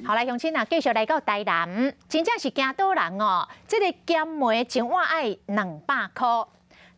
好來，鄉親啊，繼續來到台南，真正是驚倒人哦！這个鹹糜一碗愛200箍。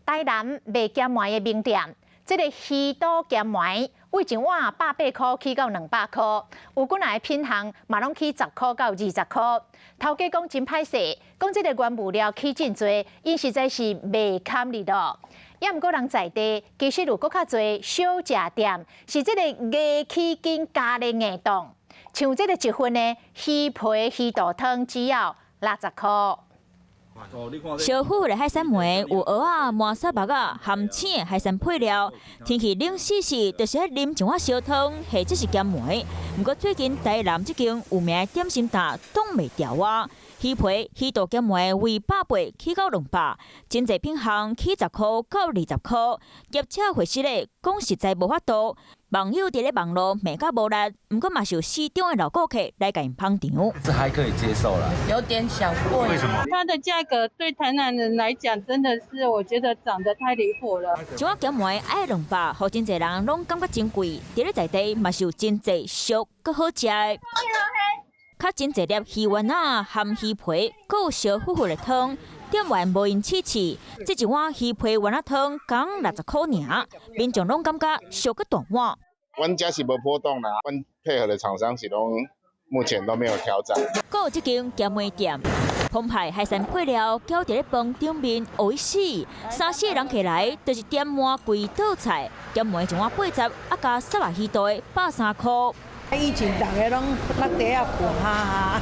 台南賣鹹糜的名店，這个魚肚鹹糜，對一碗180箍起到200箍，有幾若个品項嘛攏起10箍到20箍。頭家講真歹勢，講這个原物料起真濟，𪜶實在是袂堪哩咯。也毋過人在地其實有閣較濟小食店，是這个硬起筋加咧硬檔。像這个一份的魚皮魚肚湯，只要60箍。燒乎乎的海鮮糜有蚵仔、麻沙目仔、鹹青的海鮮配料。天氣冷死時，就是愛啉一碗燒湯，或者是鹹糜。毋過最近台南這間有名的點心店擋袂牢啊！魚皮、魚肚鹹糜為180起到200，真濟品項起10箍到20箍。業者回實咧，講實在無法度。網友佇咧網路罵甲無力，毋過嘛是有死忠的老顧客來共𪜶捧場。這還可以接受啦，有點小貴。為什麼？它的價格對台南人來講，真的是我覺得漲得太離譜了。一碗鹹糜愛200，予真濟人攏感覺真貴。佇咧在地嘛是有真濟俗閣好食的，較真濟粒魚丸仔、鹹魚皮，閣有燒乎乎的湯。店員無閒試試，這一碗魚皮丸仔湯仝60箍爾，民眾攏感覺俗閣大碗。阮遮是無波動啦，阮配合的廠商是攏目前都沒有調漲。閣有這間鹹糜店，澎湃海鮮配料攪佇咧飯頂面，烏一死，三四个人起來，就是點滿規道菜，鹹糜一碗80，啊加虱目魚肚的130箍。以前逐个攏落地仔苦哈哈，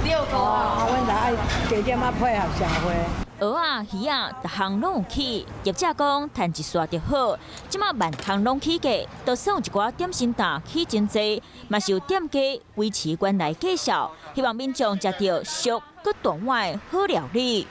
六個啊，阮就愛加點仔配合社會。蚵仔、魚仔，逐項攏有起，業者講趁一煞就好。這馬萬項攏起價，就算有一寡點心店起真濟，嘛是有店家維持原來價數，希望民眾食著俗閣大碗的好料理。